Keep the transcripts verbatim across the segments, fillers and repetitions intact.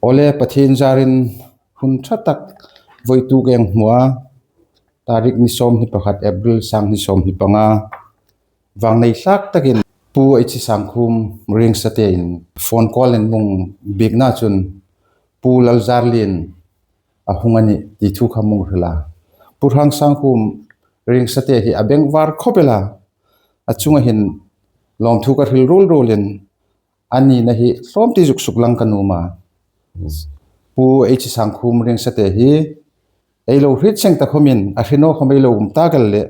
Awle, Pathien zarin hun ṭha tak voituk eng hmua, tarik ni sawmhni pakhat April sanghni sawmhni panga, vangnei hlak takin Pu H. Sangkhum Ringsate in phone call in mi hung biekna chun Pu Lalzarlien a hung a nih ti thu kha mi hung hril a. Pu Hrang Sangkhum Ringsate hi a bengvar khawp el a, a chunga hin lawmthu ka hril ruol ruolin, a nina hi tlawmte zuk suklang ka nuom a. Pu H. Sangkhum Ringsate hi ei lo hriet seng ta khawmin, a hre naw khawm ei lo um ta kha le,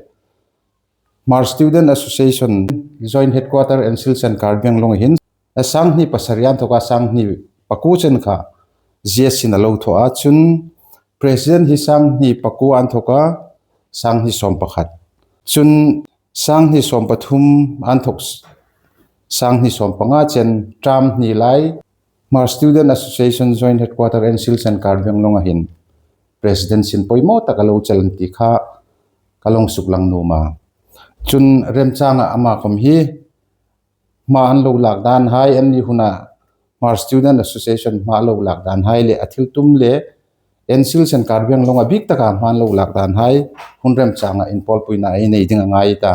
Hmar Student Association Joint Headquarter N C L S and Karbi Anglong hin, a sanghni pasari anthoka sanghni pakuo chen kha G S in a lo thaw a, chun President hi sanghni pakuo anthoka sanghni sawm pakhat. Chun sanghni sawm pathum anthok s-, sanghni sawm panga chen term hni lai Hmar Student Association Joint Headquarter N C L S and Karbi Anglong a hin President sin poimaw taka lo chel ti kha ka lo suklang nuom a. Chun remchanga ama khawm hi hma an lo lak dan hai, an ni huna Hmar Student Association hma lo lak dan hai le a thil tum le N C L S and Karbi Anglong a bik taka hma an lo lak dan hai hun remchanga inpawlpuina ei nei ding a ngai ta.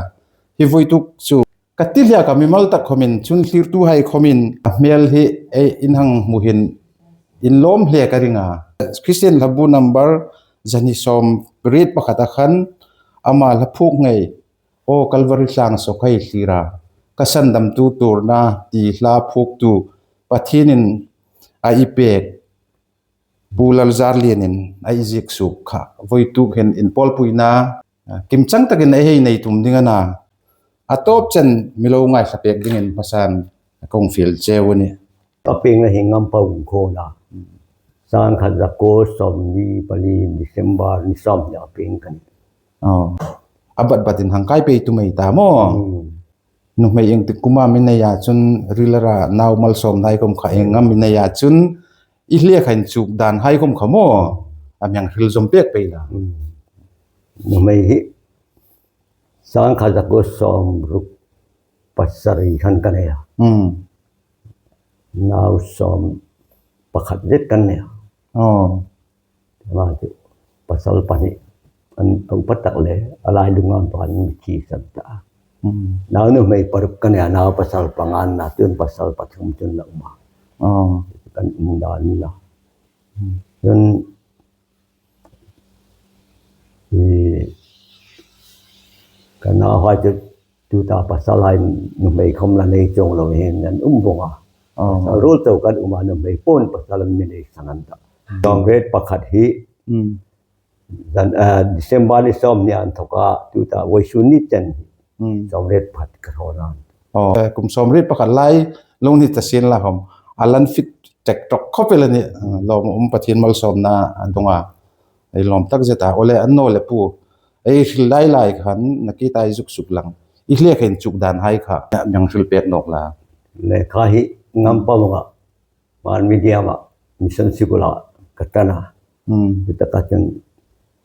Hi voituk chu ka ti hle a, ka mimal tak khawmin, chun thlirtuhai khawmin a hmel hi ei in hang hmu hin inlawm hle ka ring a. Christian Hlabu number zahni sawmriet pakhata khan ama hla phuok ngei, Aw Calvary tlang sawk hai thlira, ka sandamtu tuorna ti hla phuoktu Pathienin a ei pek, Pu Lalzarlienin a ei ziek suok kha voituk hin inpawlpuina, a, kimchang takin ei hei nei tum ding a na. A tawp chen mi lo ngaithlak pek dingin hmasan kong fiel cheu a nih. A pieng a hi Ngampau Ungkhona. Sangkhat zakuo sawmhni pali December ni sawmhni a pieng ka nih. Aw. A bat batin hang kai pei tum ei ta maw? Hmm. Nuhmei ieng tik kuma mi nei a chun, rila ra nau malsawmna hai khawm kha ieng am mi nei a chun, i hle kha inchuk dan hai khawm kha maw, a mi hang hril zawm pek pei la. Hmm. Nuhmei hi sangkhat zakuo sawmruk pasari khan ka nei a. Hmm. Nau sawm pakhat zet ka nei a. Aw. Ama chu pasal pahni an, a upa tak le a lailunga an pa an mi thi san ta. Hmm. Nau nuhmei paruk ka nei a, nau pasal panga an na, chun pasal pathum chun an um a. Aw. Kan um dan ni la. Hmm. Chun, i, ka nauhai chu tuta pasalhai nuhmei khawm la nei chuong lo hin an um vong a. Aw. Pasal ruol chau kan um a, nuhmei pawin pasal an mi nei san an ta. Hmm. Sawmriet pakhat hi, hmm, zan, ah, December ni sawmhni anthoka tuta vawisun ni chen hi, hmm, sawmriet pakhat ka hrawn a. Aw. Eh, kum sawmriet pakhat lai lo ni ta sien la khawm, a lan fit tek tok khawp el a nih. Ah, lawmum Pathien malsawmna a dong a. Ei lawm tak zet a. Awle, annawleh Pu, ei hril lai lai khan nakie ta ei zuk suklang, i hle kha inchuk dan hai kha mi hang hril pek nawk la. Le kha hi Ngampau Unga, Hmar Medium-a, Mission School-a ka ṭan a. Hmm. Chutaka chun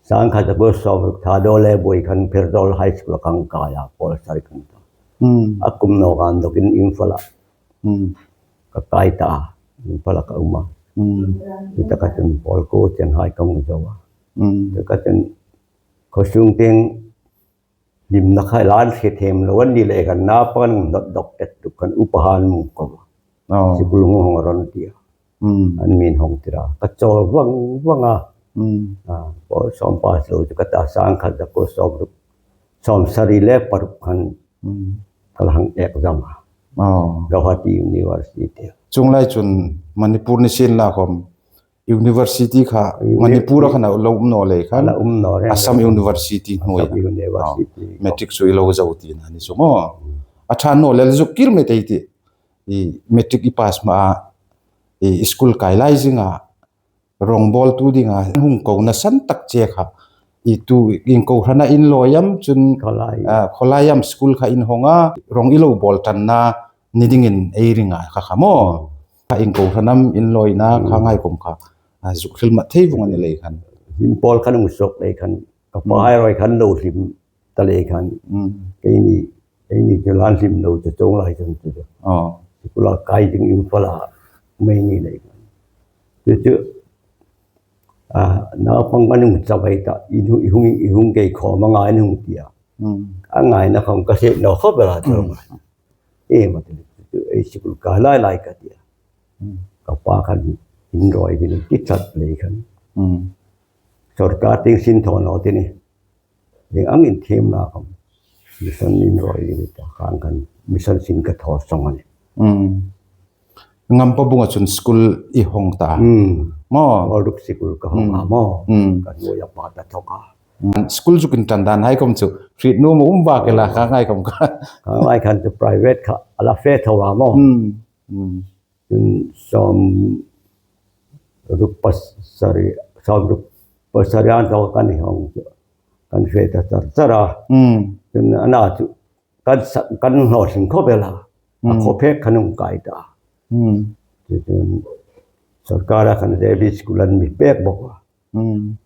sangkhat zakuo sawmruk Thadou le Buoi khan Pherzawl High School-a kan kai a, pawl sari kan ta. Hmm. A kum nawk an dawkin Imphal-a, hmm, ka kai ta a, Imphal-a ka um a. Hmm. Chutaka chun pawl kuo chen hai ka hung zo a. Hmm. Chutaka chun khawsung tieng hlimna kha lan hre thei lo an ni lei khan, napa'n hnawt dawk tek tuk khan upahan mi ko. Aw. Sikul hung hawng rawh an ti a. Hmm. An mi'n hawng tir a. Ka chawl vang vang a. Hmm. Ah, pawl sawm pass lo chu ka ta, sangkhat zakuo sawmruk, sawmsari le paruk khan, hmm, ka la hang exam a. Aw. Guwahati University. Chuong lai chun Manipur ni sien la khawm, University kha, uni-, Manipur-a khan a lo um naw lei khan, a la um naw reng Assam reng. University hnuoia. Assam University. Ah, matric chu i lo zo tina ni chu maw. Hmm. A ṭha naw leh zuk kir met ei tih. I matric i pass hma a, i school kai lai zinga, rongbawltu dinga hung kona san tak che kha, i tu inkohrana in lawi am chun, khawlai, ah, khawlai am school kha in hawng a, rong i lo bawl ṭanna ni dingin ei ring a kha kha maw. Kha inkohran am in lawina kha, hmm, ngai khawm kha, a, zuk hril mat thei vong a ni lei khan. Hlim pawl khan hung suok lei khan, ka pa, hmm, hai rawi khan lo hlim ta lei khan. Hmm. Keini, keini chu lan hlim lo chu chuong lai chun chu. Aw. Sikula kai ding Imphal-a mei ni lei khan. Chu chu, a, naupang kan hung chavai ta, i hung, i hung, i hung kei khawm a ngai hung tia. A ngaina khawm ka hriet naw khawp el a chu. E ma ti chu, ei sikul kai lai lai ka tia. Ka pa khan inrawi ding ti chat lei khan. Sorkar tieng sin thaw naw ti ni. Eng angin thiemna khawm. Mission inrawi ding ta khang khan mission sin ka thaw sawng a nih. Ngampa bunga chun school i hawng ta. Maw? Sawruk sikul ka hawng a maw? Ka hnuoia pa ta thawk a. School zuk intran dan hai khawm chu hriet nuom a um bak el a, kha ngai khawm kha. Kha ngai khan chu private kha a la fe thaw a maw? Chun sawmruk pasari, sawmruk pasari an thaw kan hawng chu. Kan fe ta char char a. Chun ana chu kan sa-, kan hlawtling khawp el a. A khawphek khan hung kai ta. Chu chun sorkara khan J B school an mi pek bawk a.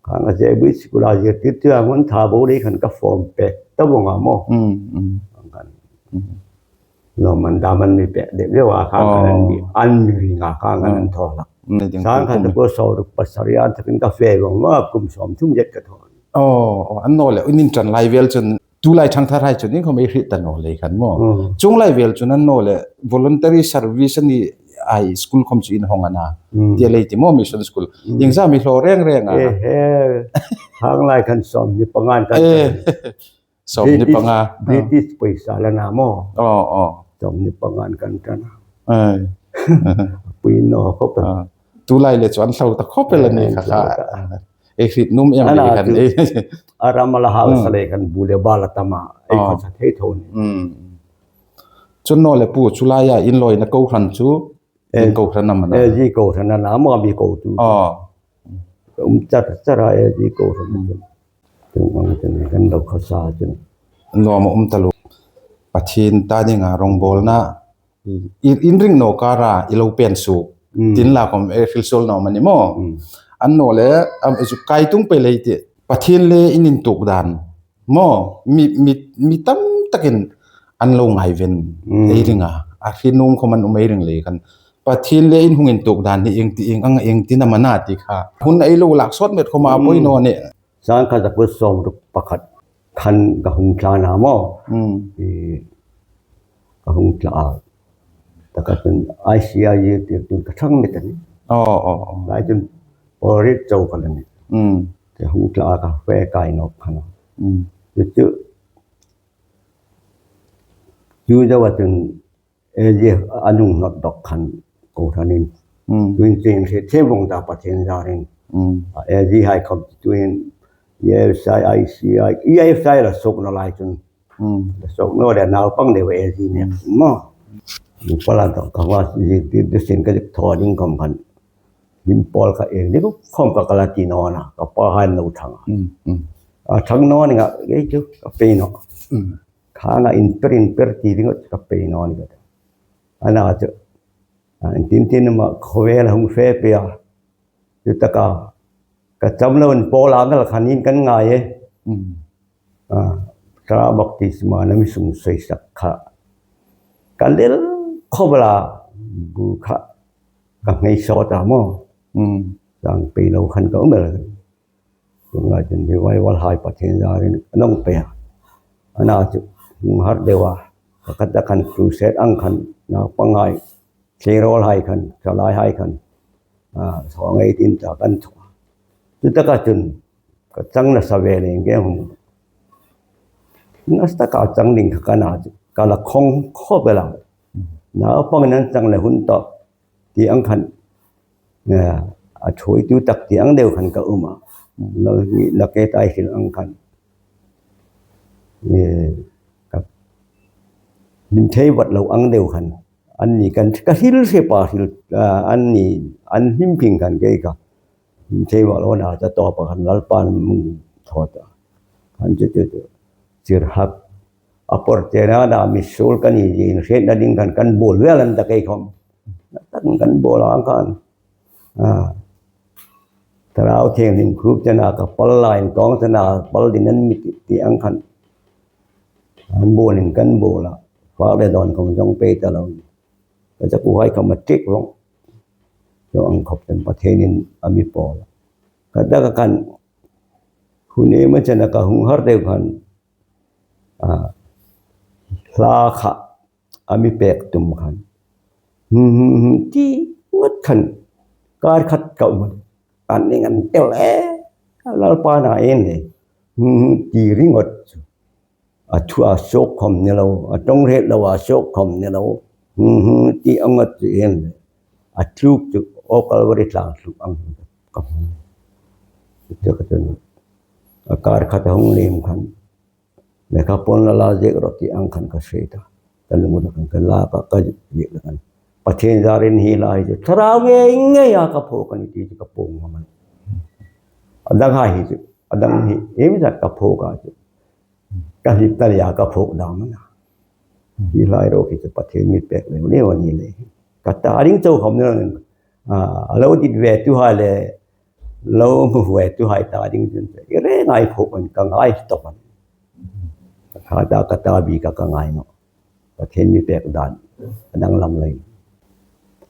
Khang a J B school a zirtirtu a ngun tha bo dei khan ka form pek ta vawng a maw. Khan. Lo man dam an mi pek deu deu a khang khan an mi, an mi ring a khang khan an thaw hlak. Sang khan ta ko sawruk pasari an takin ka fe vawng a kum sawmthum zet ka thaw. Aw, aw, an naw le, in intran lai vel chun, tu lai thangthar hai chun, in khawm ei hriet ta naw lei khan maw. Chuong lai vel chun an naw le, voluntary service a ni ai school khawm chu in hawng a na. Tia lei ti maw mission school. Ieng zam i hlaw reng reng a. E, he, khang lai khan sawmhni panga kan. Sawmhni panga. British poisa la na maw. Aw, aw. Sawmhni panga kan tran a. Pui naw khawp el. Tu lai le chu an hlaw ta khawp el a ni kha kha. Ei hriet nuom em lei khan chu ei. A ram a la hau sa lei khan bu le bal a tam a. Ei khawsa thei tho ni. Chun naw le pu chu laia in lawina kohran chu, in kohran am a na? E, zi kohran a na, maw mi ko tu. Aw. Um char char a e zi kohran. Tung ang chun kan lo khawsa chun. Lawm a um ta lo. Pathien ta dinga rongbawlna i, in ring naw kara i lo pen suok. Tin la khawm ei hril suol naw am a ni maw. An naw le, am, zuk kai tung pei lei ti. Pathien le in intuok dan. Maw, mi, mi, mi tam takin an lo ngaiven ei ring a. A hriet nuom khawm an um ei ring lei khan. Pathien le in hung intuok dan hi ieng ti, ieng ang, ieng tin am a na ti kha. Hun ei lo lak sawt met khawm a poi naw ni. Sang khat zakuo sawmruk pakhat khan ka hung tlan a maw. I, ka hung tla a. Ta ka chun I C I zirtirtu'n ka thang met a nih. Aw, aw, aw. Lai chun pawl riet chau ka la nih. Ka hung tla a ka fe kai nawk khan a. Chu chu, chu zawa chun A G an hung hnawt dawk khan kohranin. Tuin cheng hre thei vawng ta Pathien zarin. A G hai khawm tuin E F C I, I C I, E F C I la suok naw lai chun. La suok naw le naupang deu A G nek maw. Palan tawk ka hma zi ti, ti sin ka dik thaw ding khawm khan. Him pawl ka eng ding khawm ka kala ti naw na, ka pa hai lo thang a. A thang naw ni nga, ei chu, ka pei naw. Khang a inper inper ti ding ka pei naw ni ka. Ana chu, a, tin tin ma khawvel hung fe pei a. Chu taka, ka cham lo in pawl a ngal khan in kan ngai e. A, Thlarau baptisma na mi sum soi sak kha. Ka lel khawp la, bu kha, ka ngei sawt a maw. Sang pei lo khan ka um el. Tunga chun revival hai Pathien zarin an hung pei a. Ana chu hung har deu a. Ka khat ta khan crusade ang khan naupang hai, tleirawl hai khan, thalai hai khan. A, sawng ei tin ta kan thu. Chu taka chun ka chang nasa ve leng ke hung. Nasa taka chang ding kha ka na chu. Ka la khawng khawp el a. Naupang nan chang le hun tawk. Ti ang khan, eh, a thuoitu tak ti ang deu khan ka um a. La, la ke tai hril ang khan. Eh, ka hlim thei vat lo ang deu khan. An ni kan, ka hril hre pa hril, ah, an ni, an hlim phing khan kei ka. Hlim thei vat lo na ta tawp a khan Lalpan mi thaw ta. Khan chu chu chu. Chirhak. A por te na da mi suol ka ni zin hrietna ding khan kan bawl vel an ta kei khawm. Tak kan bawl ang khan. A. Thlarau Thienghlim khup chena ka pal lain kawng chena pal ding an mi ti, ti ang khan. An bawlin kan bawl a. Fak le dawn khawm zong pei ta lo. Ka zakuo hai khawm a tik vawng. Chuong ang khawp chun Pathienin a mi pawl. Ka taka khan, hun iem a chena ka hung har deu khan, a, hla kha a mi pek tum khan, "Hmm, hmm, hmm," ti ngot khan, kar khat ka um a, an ning an tel e, Lalpa na en le, "Hmm, hmm," ti ringawt chu. A thu a suok khawm ni lo, a ṭawng hret lo a suok khawm ni lo, "Hmm, hmm," ti a ngot chu en le, a tluk chu aw Kalvari tlang tluk ang ka hmu. Chu ka chun a kar khat a hung lem khan, "Lekha puon la la ziek rawh," ti ang khan ka hriet a. Ka lung rak khan ka la ka, ka ziek la khan, "Pathien zarin hi hla hi chu thlarau ngei ngei a ka phuok a nih," ti chu ka puong ngam a. A dang hai hi chu, a dang hi, iem zat ka phuok a chu, ka hip ta le a ka phuok dam a na. Hi hla hi ro ki chu Pathien mi pek lem lem a ni le. Ka ta ding chau khawm ni lo, a, a lo dit ve tu hai le, lo hmu ve tu hai ta ding chun, i re ngai phuok an ka ngai tawp a. Ka ta, ka ta bik a ka ngai nawh. Pathien mi pek dan, a danglam lei.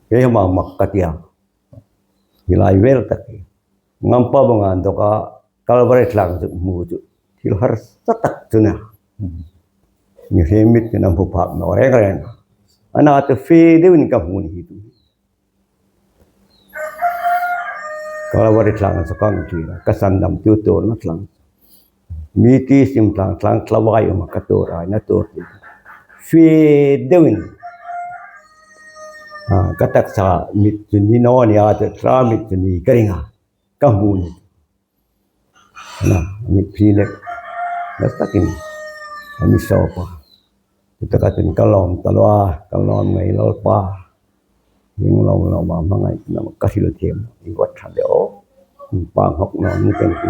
Kei hma mak ka tia. Hi lai vel tak hi. Ngampa banga an dawk a, Kalvari tlang chu hmu chu thil harsa tak chu a nih. Mihriem mit chu a hmu phak naw reng reng. A na chu fe deuin ka hmu hi tu. Kalvari tlang chu ka hmu ṭhin a, ka sandamtu tuorna tlang. Mi ti sim tlang, tlang tla vai um a ka tuor a, na tuor ti. Fe deuin, a, ka taksa mit chu ni naw ni a, chu thla mit chu ni ka ring a, ka hmu ni. Na, a mitphri le, na takin, a mi sawp a. Chu taka chun ka lawm ta lo a, ka lawm ngei Lalpa. Hieng lawm lawm a hmangaina ka hril thiem, i va ṭha le aw. Pa nghawk naw ni kan ti,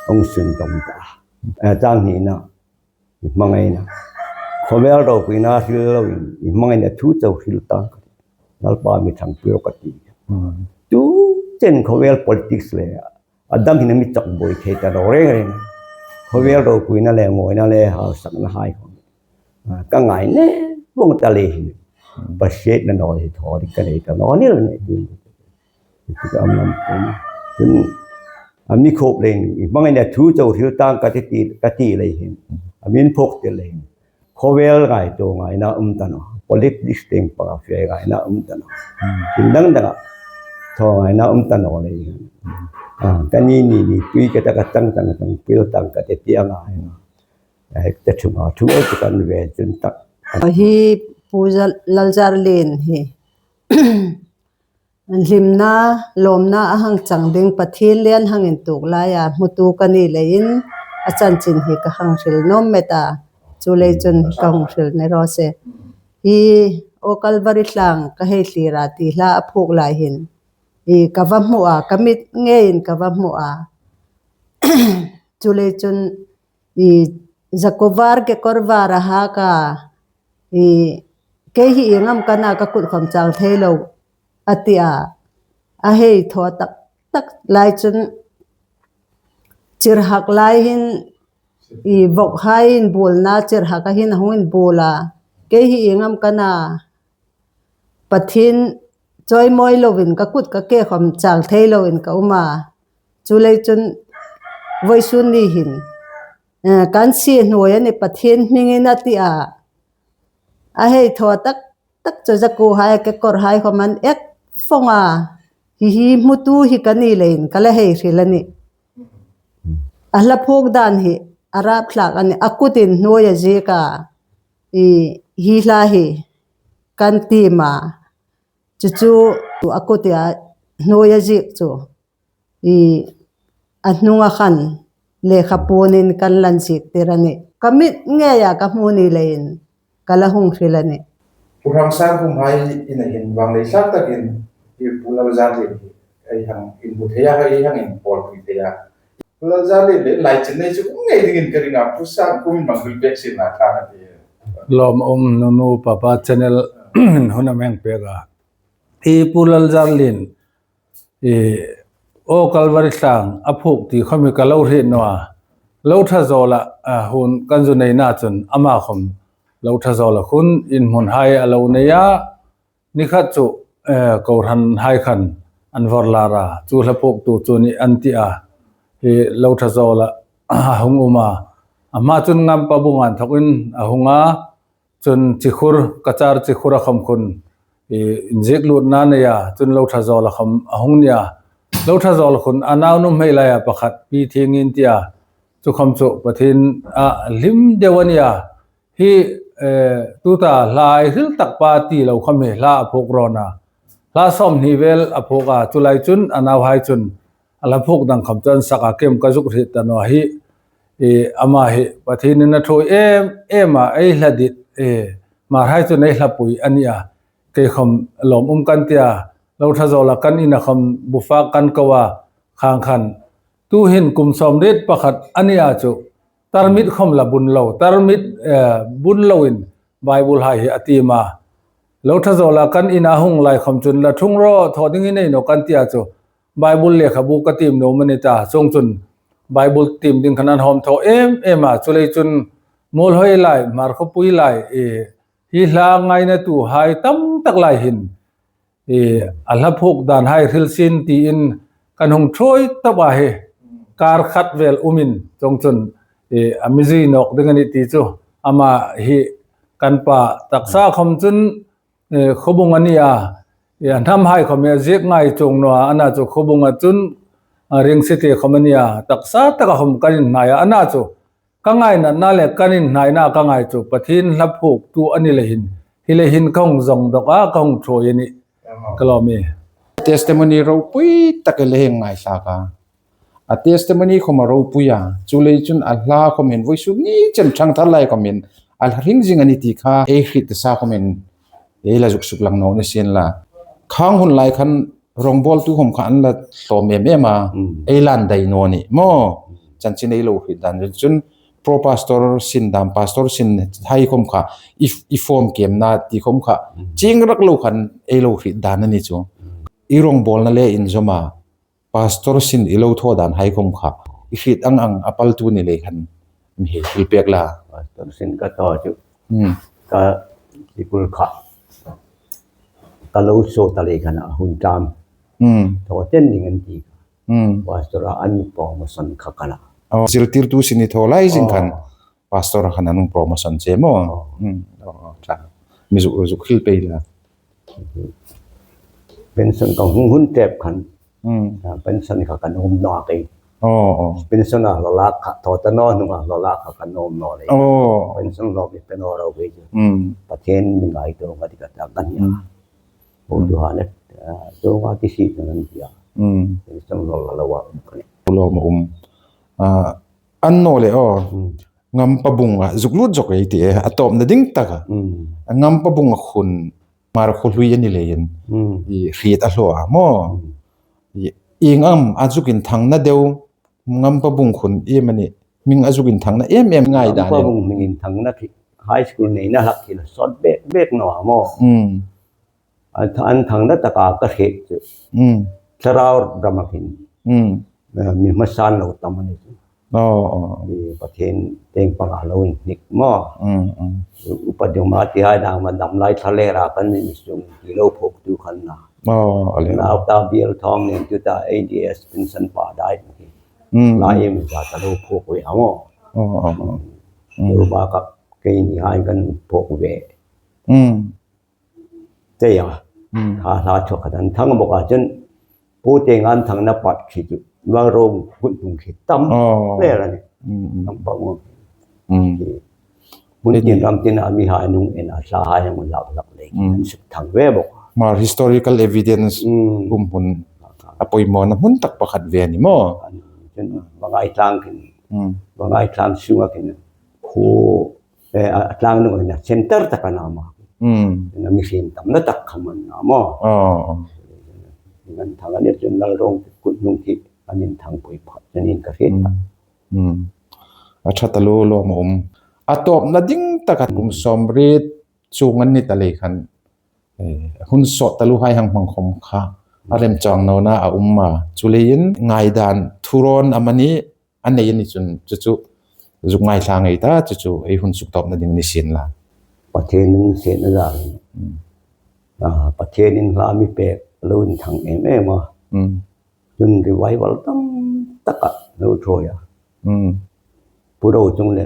hung sun dawm ta. A, chang hnina, i hmangaina. Khawvel ropuina hril loin, i hmangaina thu chau hril tang. Lalpa mi thangpui rawh ka ti. Hmm. Tu chen khawvel politics le, a dang hin a mi chawk buoi thei ta naw reng reng. Khawvel ropuina le, ngawina le, hausakna hai khawm. A, ka ngai ne, vawng ta le hin. Hmm. Pasietna naw hi thaw ding ka nei ta naw ni le ne tu. Chu ka am lam pum. Chun, a mi khawp leng, i hmangaina thu chau hril tang ka ti ti, ka ti lei hin. A min phawk ti lei hin. Khawvel ngaituo ngaina um ta naw. Politics tieng panga fe ngaina um ta naw. Hmm. Tin dang danga thaw ngaina um ta naw lei hin. A, ka ni ni ni pui ka ta ka chang chang chang pui tang ka ti ti a ngai. A hek ta thu ma thu ei chu kan ve chun tak. Hi Pu Zal-, Lalzarlien hi. Hlimna, lawmna a hang chang ding Pathien le an hang intuok laia hmutu ka ni leiin a chanchin hi ka hang hril nawm met a, chuleiin chun ka hung hril ni raw se. Hi aw Kalvari tlang ka hei thlir a ti hla a phuok lai hin, i ka va hmu a, ka mit ngeiin ka va hmu a. Chuleiin chun i zakuo var kekawr var a hak a, i kei hi ieng am ka na ka kut khawm chang thei lo a ti a. A hei thaw tak tak lai chun chirhak lai hin i vawk hai inbuolna chirhak a hin a hung inbuol a. Kei hi ieng am ka na Pathien chawimawi loin ka kut ka ke khawm chang thei loin ka um a. Chuleiin chun vawisun ni hin, eh, kan sie hnuoi a ni Pathien hmingin a ti a. A hei thaw tak tak chu zakuo hai kekawr hai khawm an ek fawng a. Hi hi hmutu hi ka ni leiin ka la hei hril a nih. A hla phuok dan hi a rap thlak a nih. A kutin hnuoi a ziek a. I hi hla hi kan tiem a. Chu chu a kutia hnuoi a ziek chu, i a hnunga khan lekha puonin kan la inziektir a nih. Ka mit ngeia ka hmu ni leiin ka la hung hril a nih. Pu Hrangsangkhumhai ina hin vang lei thlak takin i Pu Lalzarlien hi ei hang inhmu thei a, ei hang inpawlpui thei a. Pu Lalzarlien le lai chin nei chu um ngei dingin ka ring a, Pu Sangkhumin hang hril pek sien la tha a ti. Lawmum nunu papa channel hun a mi hang pek a. I Pu Lalzarlien, i, aw Kalvari tlang a phuok ti khawm hi ka lo hriet naw a. Lo ṭha zawl a, a, hun kan zu neina chun ama khawm lo ṭha zawl a, hun inhmunhai a lo nei a. Ni khat chu, eh, kohranhai khan an vawr lar a, chu hla phuoktu chu ni an ti a. Hi Lothazawla a hung um a. A hma chun Ngampa Bunga inthawkin a hung a. Chun Chikhur, Kachar Chikhur a khawm khun, i, inziek lutna nei a, chun Lothazawla khawm a hung ni a. Lothazawla khun a nau nuhmei laia pakhat, Pi Thiengi an ti a. Chu khawm chu Pathien a hlim deu a ni a. Hi, eh, tuta hla ei hril tak pa ti lo khawm hi hla a phuok rawn a. Hla sawmhni vel a phuok a, chu lai chun a nauhai chun a hla phuok dang khawm chu an sak a, kem ka zuk hriet ta naw a hi. I, ama hi Pathienin a ṭhuoi em em a, ei hla dit, eh, Hmarhai chun ei hlapui a ni a. Kei khawm lawm um kan ti a, Lothazawla kan ina khawm bu fak kan ko a, khang khan. Tuhin kum sawmriet pakhat a ni a chu, tarmit khawm la bun lo, tarmit, eh, bun loin Bible hai hi a tiem a. Lothazawla kan ina hung lai khawm chun la thung rawh, thaw ding i nei naw kan ti a chu, Bible lekhabu ka tiem nuom a ni ta, chuongchun Bible tiem ding khan an hawm thaw em em a, chuleiin chun Muolhoi lai, Hmarkhawpui lai, eh, hi hla ngainatuhai tam tak lai hin, i, a hla phuok dan hai hril sien tiin kan hung ṭhuoi tawp a hi, kar khat vel umin, chuongchun, i, a mi zui nawk ding a nih ti chu, ama hi kan pa taksa khawm chun, i, Khawbung a ni a, i, a hnam hai khawm hi a ziek ngai chuong naw a, ana chu Khawbunga chun, a, Ringsite khawm a ni a, taksa taka khawm kan inhnai a, ana chu ka ngaina le kan inhnaina ka ngai chu Pathien hla phuoktu a ni lei hin, hi lei hin ka hung zawng dawk a, ka hung ṭhuoi a nih. Ka lawm e. Testimony ropui tak a le hang ngaithlak a. A testimony khawm a ropui a. Chuleiin chun a hla khawmin vawisun ni chen ṭhangthar lai khawmin a hla hring zing a nih ti kha ei hriet ta sa khawmin ei la zuk suklang naw ni sien la. Khang hun lai khan rawngbawltu khawm kha an la hlawm em em a, mm, ei la dai naw ni maw. Mm. Chanchin ei lo hriet dan chun pro pastor sin dam, pastor sin hai khawm kha i, i form kemna ti khawm kha, mm, chieng rak lo khan ei lo hriet dan a ni chu. Mm. I rawngbawlna le inzawma pastor sin i lo thaw dan hai khawm kha i hriet ang ang a paltu ni lei khan mi hei hril pek la. Pastor sin ka thaw chu. Mm. Ka sikul kha ka lo suo ta lei khan a hun tam. Mm. Thaw chen ding an ti. Mm. Pastor-a an promotion kha ka la. Oh, zirtirtu sin i thaw lai zing khan. Oh. Pastor-a khan an promotion che maw. Oh. Mm. Oh, oh, tla. Mi zuk, zuk hril pei la. Pension ka hung hun tep khan. Mm. Ah, pension kha ka nuom naw a kei. Oh, oh. Pension a hla lak kha, thaw ta naw hnunga hla lak kha ka nuom naw lei. Oh. Pension lo mi pe naw ro kei chu. Mm. Pathien mi ngaituo ka ti ka ta ka ni a. Mm. Bo tu ha le, ah, tu nga ti si ta nan ti a. Mm. Pension lo la lo wa ka ni. Lo ma um. Ah, an naw le, oh. Mm. Ngampa Bunga zuk lut zuk ei ti e, a tawpna ding taka. Mm. Ngampa Bunga khun Hmarkhawhlui a ni leiin, mm, i hriet a hlaw a maw. Mm. I, ieng am a zuk inthangna deu, Ngampa Bung khun i mani, hming a zuk inthangna em em ngai dan. Ngampa Bung hming inthangna khi, high school neina hlak khi la sawt bek bek naw a maw. Mm. An th-, an thangna taka ka hriet chu. Mm. Thlarau rama khin. Mm. Eh, mi hmasan lo tam a ni chu. Oh, oh. I Pathien tieng panga lo inhnik maw. Mm, mm. Upa Duma ti hai dang ma dam lai thlalera kan ni sung ti lo phuoktu khan na. Oh, a le. Nau ta biel thawng nen tu ta A D S pension pa dai. Mm, lai mm. Em za ta lo phuok ve a maw. Oh, oh, oh. Mm. Lo ba ka kei ni hai kan phuok ve. Mm. Te ya. Hmm. Kha hla chhuak khat an thang bawk a chun, pu te ngan thangna pat khi chu, Nalrawng kut hnung khi tam, oh, hle la ni. Hmm, hmm. Tam pa ngun. Hmm. Khi. Mun tin ram tin a mi hai nung en a hla hai hang lak lak lei. Hmm. An suk thang ve bawk. Hmar historical evidence, hmm, um hun. A poimawna hmun tak pakhat ve ni maw. An chun, va ngai tlang khin. Hmm. Va ngai tlang sunga khin. Khu Eh, a, a tlang nung a center tak a na ma. Hmm. Na mi hrim tam na tak kha man na maw. Oh, oh. Ngan thang a ni chun Nalrawng kut hnung khi an inthang pui pha, chun in ka hriet ta. Hmm. Hmm. A ṭha ta lo lo ma um. A tawpna ding taka kum sawmriet chung an ni ta lei khan. Eh, hun sawt taluo hai hang hmang khawm kha. A remchang nawna a um a. Chuleiin ngaidan thurawn amani a nei a ni chun, chu chu zuk ngaithla ngei ta, chu chu ei hun suktawpna ding ni sien la. Pathienin sienla. Hmm. Ah, Pathienin hla mi pek lo inthang em em a. Hmm. Chun revival tam taka lo thaw a. Hmm. Pu Rochung le,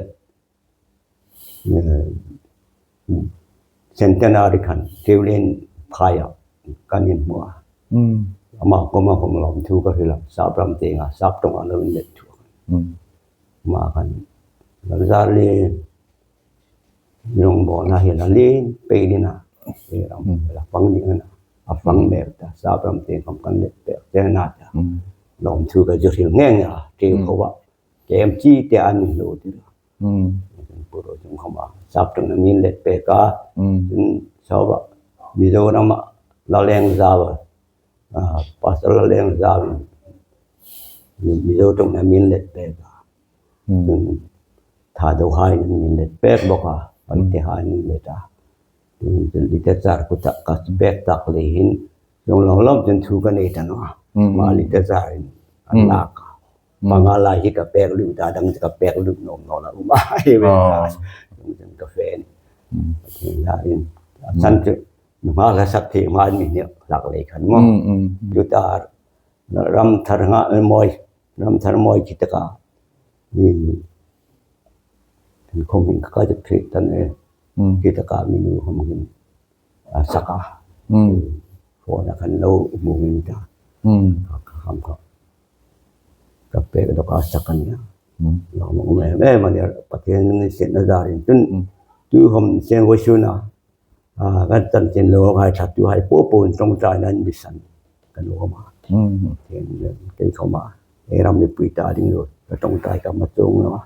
eh, Centenary khan, Trinity Hall-a kan inhmu a. Hmm. Ama kuoma khawm lawmthu ka hril a, Sapram tienga, Saptonga lo inlet thu. Hmm. Ama khan, Lalzarlien, Rongbawlna hi la lien pei ding a, e ram, hmm, la fang ding a na, a fang, hmm, mek ta, Sapram tieng khawm kan let pek che a na ta. Hmm. Lawmthu ka zu hril nghe nghe a, ti, hmm, khawm a, kem chi te an lo ti. Hmm. Pu Rochung khawm a, Saptong-a mi inlet pek a. Hmm. Chun, sawa, Mizorama, Lalengzawa, ah, Pastor Lalengzawa, Mizo tong-a mi inlet pek a. Hmm. Chun, Thadou hai an inlet pek bawk a, Pante, hmm, hai an inlet a. Chun, literature kuta ka pek tak lei hin, zong lo lawm chun thu ka nei ta naw a. Hmm. Ama literature-in an, hmm, lak a. Hmm. Panga lai hi ka pek lut a, dang ka pek lut nuom naw la um a. Hi ve, oh, a, zong chun ka fe ni. Hmm. Pathian la in. Hmm. A san chu, nunghak hla sak thei hma ni ni hlak lei khan maw. Hmm, hmm, hmm. Tuta Ramthar nga, eh, Mawi, Ramthar Mawi khi taka. Hmm. An khawm hin ka ka thei ta ni. Hmm. Khi taka mi nu khawm hin a sak a. Hmm. Phone-a khan lo hmu ngei ta. Hmm. Ka, ka kham kha. Ka pek dawk a sak a nih a. Hmm. Lo hmu ngei, eh, mani Pathian ni se na darin chun. Hmm. Tu khawm sen vawisuna. Ah, kan chanchin lo ngaithlatuhai popo in ṭawngṭaina an mi san ka nuom a. Hmm. Kei, kei khawm a, ei ram mipui ta ding lo, ka ṭawngṭai ka ma chuong naw a.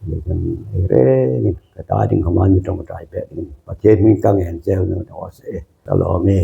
Leiin ei rengin ka ta ding khawm an mi ṭawngṭai pek ding. Pathian hming ka ngen cheu naw naw se, ka lawm e.